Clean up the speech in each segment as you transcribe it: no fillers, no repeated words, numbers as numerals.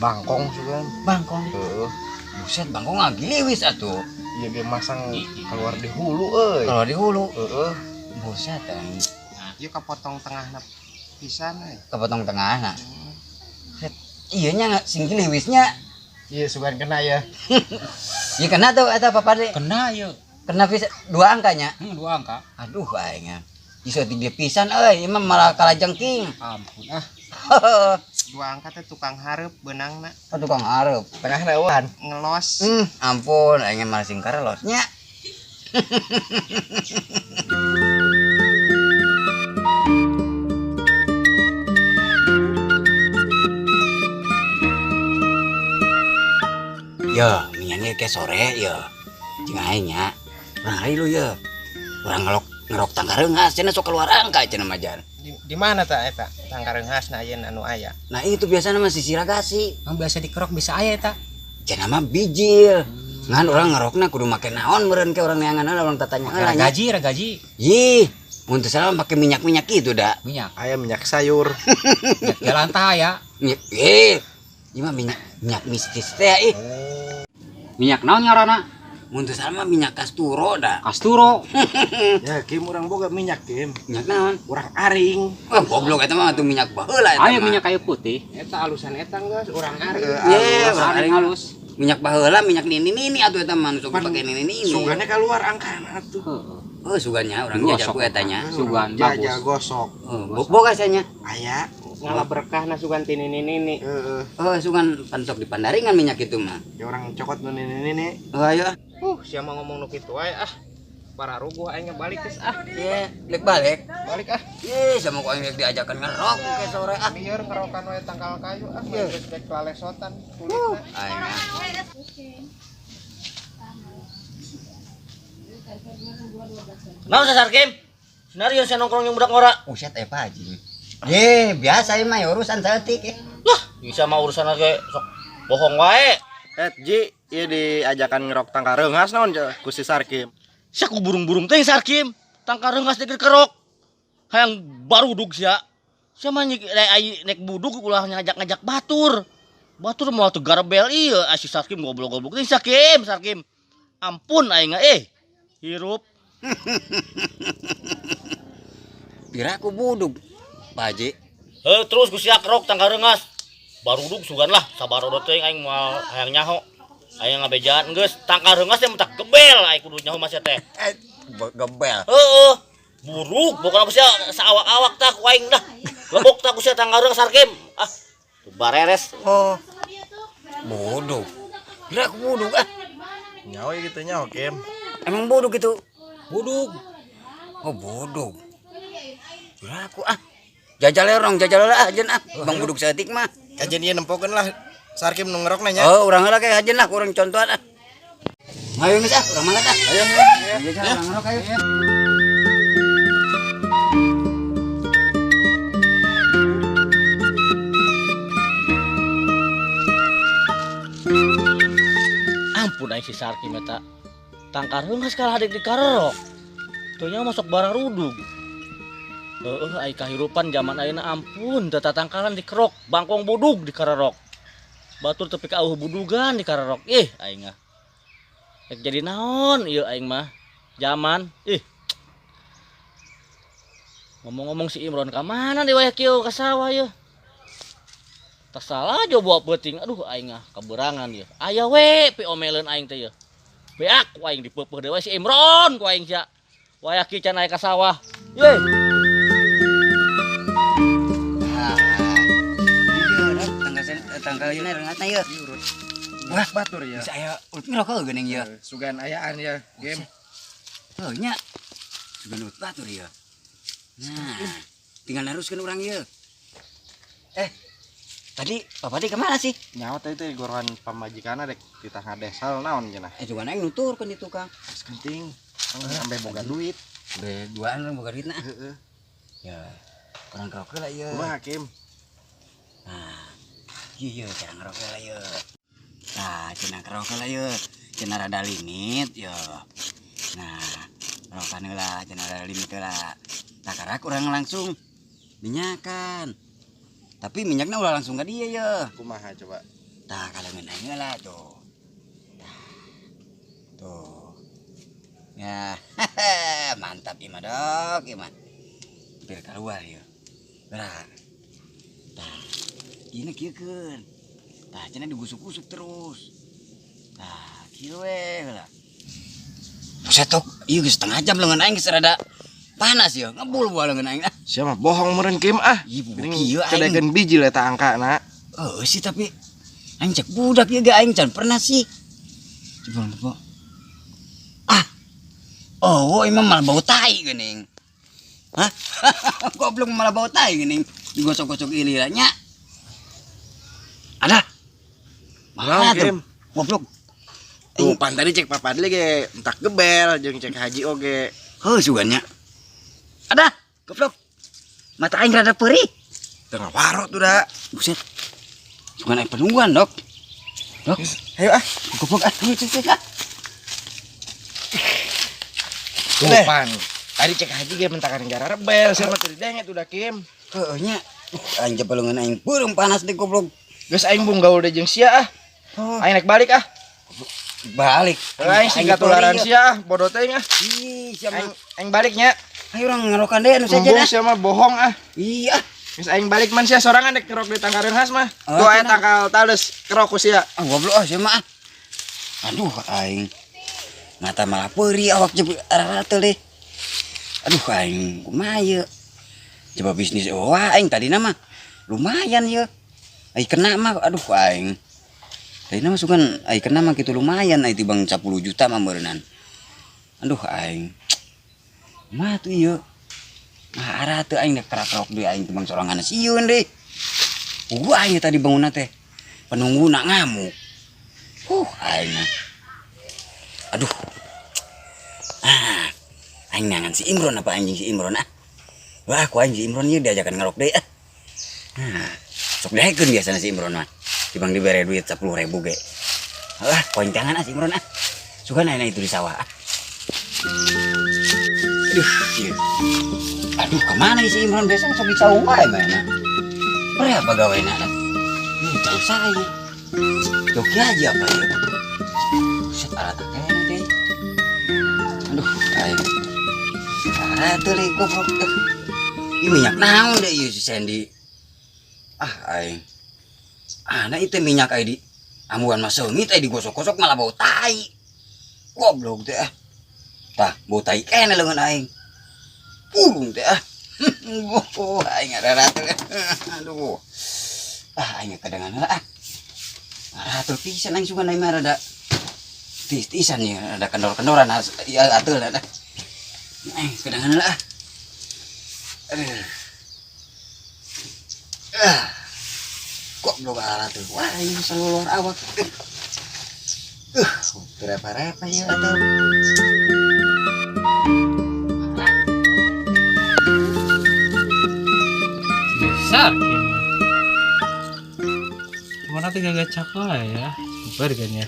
Bangkong sugan. Bangkong. Heeh. Buset, bangkong ngagiliwis atuh. Iya ge masang keluar di hulu euy. Keluar di hulu. Heeh. Buset aing. Ieu kapotong tengahna pisan euy. Kepotong tengahna. Set. Iya nya sing giliwisnya. Iya sugan kena ya. Iya kena tuh eta Papa De. Kena ieu. Kena pisan dua angkanya. Dua angka. Aduh aing. Iso tiga pisan euy, ieu mah malah kalajengking. Ampun ah. Dua angka teh tukang hareup beunangna. Oh, tukang hareup. Tengahna eueuhan. Ngelos. Ampun aing malah sing karelosnya. Ya, minyaknya ke sore ya. Jeung aing nya. Urang hari lu ya. Urang ngerok tangkareungas cenah sok keluar angka cenah majan. Di mana ta eta tangkareungasna ayeuna anu aya? Nah itu biasana mah sisiragasi. Emang biasa dikerok bisa aya eta. Cenah mah bijil. Ngan urang ngerokna kudu make naon meureun ke urang neangan heula urang tatanya heula nya. Ragaji, ragaji. Ih, mun teu salah make minyak-minyak itu da. Minyak. Aya minyak sayur. Minyak jalan tah aya. Minyak, eh, ieu mah minyak mistis teh ih. Minyak naon ngaranna? Mun teu salah mah minyak kasturo da. Kasturo. Ya Kim urang boga minyak Kim. Minyak naon? Urang aring. Wah, goblok eta mah tuh minyak baheula eta. Aya mah. minyak kayu putih. Eta alusan eta geus urang aring. Ye, Urang aring halus. Minyak baheula minyak nini-nini atuh eta mah nu sok dipake nini-nini. Sugane keluar angkana atuh. Heeh. Oh, sugannya urang Gosok. jajak ku eta nya. Sugan Jajah bagus. gosok. Oh, boga sia nya. Aya. Ngalah berkahna sugan ti nini-nini. Heeh. Oh, sugan pan sok dipandaringan minyak itu mah. Ya orang cokot nu nini-nini. Oh, ayo. Sia mah ngomong nu kitu wae ah. Pararuguh aing balik geus ah. Ye, balik balik. Balik ah. Ye, sama ku aing diajakan ngerok ke sore ah. Lieur ngerokan wae tangkal kayu ah, geus dek lalesotan kulitna. Aing ah. Naon sasar Kim? Senario saya nongkrong yang budak ngora. Buset eh Pak Haji. Ye, biasa ieu mah ya urusan saeutik. Lah, bisa mah urusan ge sok bohong wae. Eh, Ji, ieu diajakan ngerok tangkareungas naon ku si Sarkim. Sia ku burung-burung teh Sarkim. Tangkareungas teh kerok. Hayang barudug sia. Sia mah ai nek budug ulah ngajak-ngajak batur. Batur moal teu garbel ieu si Sarkim goblok-goblok teh Sarkim, Sarkim. Ampun aing hirup. Pira ku budug, Pak Haji. Heuh, terus ku sia kerok tangkareungas. Barudug sugan lah sabarodo teh aing moal hayang nyaho. Aing ngabejaan geus tangkareungas teh mentak gebel aing kudu nyaho mah sia teh. Gebel. Heeh. Buruk pokona ku sia saawak-awak tah ku aing dah. Lebok tah ku sia tangkareungas Sarkim. Ah, bareres. Oh. Budug. Pira ku budug ah. Nyaho gitu nyaho Kim. Emang budug itu? Budug. Oh, budug. Pira ku ah. Jajal erong, jajal lah ajen ah. Bang budug saeutik mah. Kajian ieu nempokeun lah Sarkim nu ngerokna nya. Oh, urang heula ke ajen lah, kurang contohan ah. Ayo geus ah, urang mangkat ah. Ayo, ayo. Jajal urang ngerok ayo. Ampun aing si Sarkim eta. Tangkareungas kalah adek di karerok. Teu nya masuk barang rudug. Heeh, ai kahirupan zaman ayeuna ampun teu tatangkalan dikerok, bangkong budug di karerok. Batur tepi ka eueuh budugan di karerok. Ih, aing mah. Rek jadi naon ieu aing mah? Zaman ih. Ngomong-ngomong si Imron ka mana deui wayah kieu ka sawah ieu? Tak salah aja bawa peuting. Aduh aing ah kaberangan ieu. Aya we piomeleun aing teh ieu. Beak ku aing dipeupeuh deui we si Imron ku aing sia. Wayah kieu can aya ka sawah. Ye. Tanggal ieu rengatna ieu. Wah, batur ya. Bisa aya ulut ngerokok geuning ieu. Sugan ayaan ya, game. Heuh nya. Sugan ulut batur ieu. Nah, tinggal neruskeun urang ieu. Tadi Bapak di kemana sih? Nyawa tadi teh gorohan pamajikanna dek titah ngadesal naon cenah. Juga aing nuturkeun di tukang. Geus penting, sampai boga duit. Be duaan urang boga duitna. Heeh. Ya, kurang ngerokok lah ieu. Kumaha Kim? Nah, iya cara ngerokok lah ieu. Nah, cenah ngerokok lah ieu. Cenah rada limit ya. Nah, rokan heula cenah rada limit heula. Nah, karak urang langsung minyakan. Tapi minyaknya ulah langsung ke dia ya. Kumaha coba? Tah kalengeun aing heula tuh. Tah. Tuh. Ya, mantap ieu mah dok, ieu mah. Hampir keluar ieu. Berat. Tah. Ieu kieukeun. Tah cenah digusuk-gusuk terus. Tah, kieu we heula. Buset tok, ieu geus setengah jam leungeun aing geus rada panas ieu, ngebul buah leungeun aing ah. Siapa bohong meureun Kim ah. Ih, kieu aing. Kedekeun biji lah eta angkana. Heuh sih tapi aing cek budak ieu ge aing can pernah sih. Coba coba. Ah. Oh, emang malah bau tai geuning. Hah? Goblok malah bau tai geuning. Digosok-gosok iliranya. Ada. Mana tuh? Goblok. Tuh pan tadi cek Papa Adli ge entak gebel jeung cek Haji oge. Heuh sugannya. Ada, goblok. Mata aing rada perih. Tengah warok tuh da. Buset. Sugan aing penungguan, Dok. Dok, ayo ah. Goblok ah, ayo cek ah. Tuh pan. Tadi cek Haji ge mentakan gara rebel, sia mah teu didenge tuh da Kim. Heuh nya. Aing jepelungan aing beureum panas deh goblok. Geus aing bung gaul deui jeung sia ah. Aing naik balik ah. Balik. Aing sing katularan sia ah, bodoh teuing ah. Ih, sia mah. Aing baliknya. Ayo urang ngerokan deui anu sejen ah. Embung sia mah bohong ah. Iya. Geus aing balik man sia sorangan dek ngerok di tangkareun khas mah. Tuh aya tangkal tales kerok ku sia. Ah goblok ah sia mah. Aduh aing. Mata malah perih awak jeung rarateul deh. Aduh aing kumaha ieu. Coba bisnis wah aing tadina mah lumayan ieu. Ai kena mah aduh aing. Tadina mah sugan ai kena mah kitu lumayan ai tibang 10 juta mah meureunnan. Aduh aing. Mah tuh ieu. Nah, arah teu aing kerak-kerok deui aing tibang sorangan sieun deui. Gua aing tadi bangunna teh. Penungguna ngamuk. Aing mah. Aduh. Ah. Aing nangan si Imron apa anjing si Imron ah. Wah, ku aing si Imron ieu diajakan ngerok deui ah. Nah, sok daekeun biasana si Imron mah. Tibang dibere duit 10.000 ge. Wah, ku aing tangan ah si Imron ah. Sugan aing itu di sawah ah. Aduh, ieu. Aduh, kemana si Imron biasana sok di sawah wae mana. Berapa gawena dah? Ini jauh saya. Joki aja apa ieu? Buset alat akeh deh. Aduh, aing. Ah, teu leuh goblok. Ieu minyak naon deh ieu si Sandy. Ah, aing. Ah, nah itu minyak aing di ambuan mah seungit aing digosok-gosok malah bau tai. Goblok teh ah. Tah, bau tai keneh leungeun aing. Purung teh ah. Oh, aing ngararatul. Aduh. Ah, aing kadangan heula ah. Aratul pisan aing sugan aing mah rada tis-tisan ieu, rada kendor-kendoran ieu ateul da. Aing kadangan heula ah. Aduh. Ah. Goblok aratul. Wah, aing saluar awak. Berapa-berapa ieu atuh. Besar kayaknya. Mana tiga gacak lah ya. Super kan ya.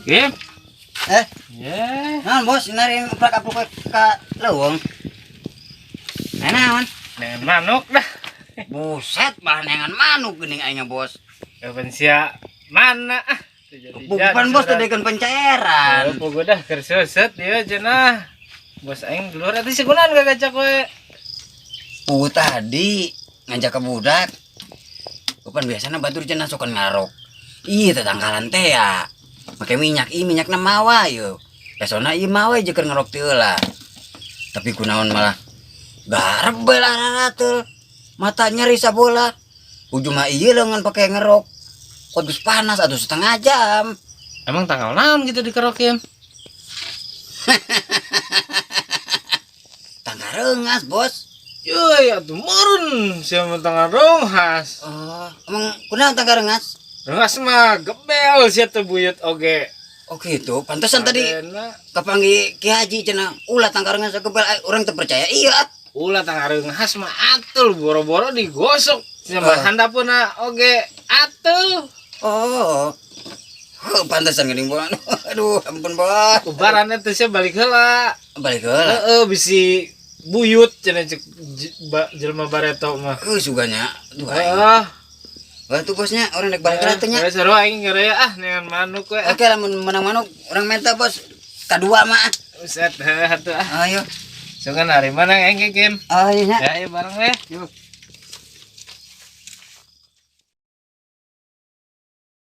Kim? Eh? Ya. Nah, bos, nari prak apruk ke leuweung. Nah, naon? Dengan manuk dah. Buset, malah nengan manuk geuning aing bos. Kapan sia mana ah? Bukan bos tadi kan pencairan. Oh, dah kerseset dia cenah. Bos aing keluar atuh segunan gak gacak we. Pugu tadi ngajak ke budak. Bukan biasana batur cenah sokan ngarok. Iya tetangkalan teh ya. Make minyak, ieu minyakna mawa ieu. Pesona ieu mawa jeung keur ngarok teu lah. Tapi kunaon malah gareb bae lah rarateul. Mata nyeri sabola. Ujung mah ieu leungeun pake ngerok. Kok geus panas atuh setengah jam. Emang tanggal naon gitu dikerokin? Tanggal rengas, bos. Yuy, atuh meureun sia mah tanggal rengas. Oh, emang kunaon tanggal rengas? Rengas mah gebel sia teh buyut oge. Oh gitu, pantesan tadi Adena. Kapanggi Ki Haji cenah ulah tanggal rengas gebel, urang teu percaya iya. Ulah tanggal rengas mah atul boro-boro digosok. Sia mah handapeuna oge atul. Oh. Oh, pantesan geuning bola. Aduh, ampun bos. Ubaranna teh sia balik heula. Balik heula. Heeh, bisi buyut cenah cek jelema bareto mah. Heuh suganya. Aduh, aing. Heeh. Wah tuh bosnya, urang dek balik lah nya. Eh, seru aing ngeureuy ah dengan manuk we. Oke lah mun menang manuk urang minta bos kadua mah. Buset, heuh atuh ah. Ayo. Sugan hari mana aing ge, Kim? Ayo nya. Ya, ayo bareng we. Yuk.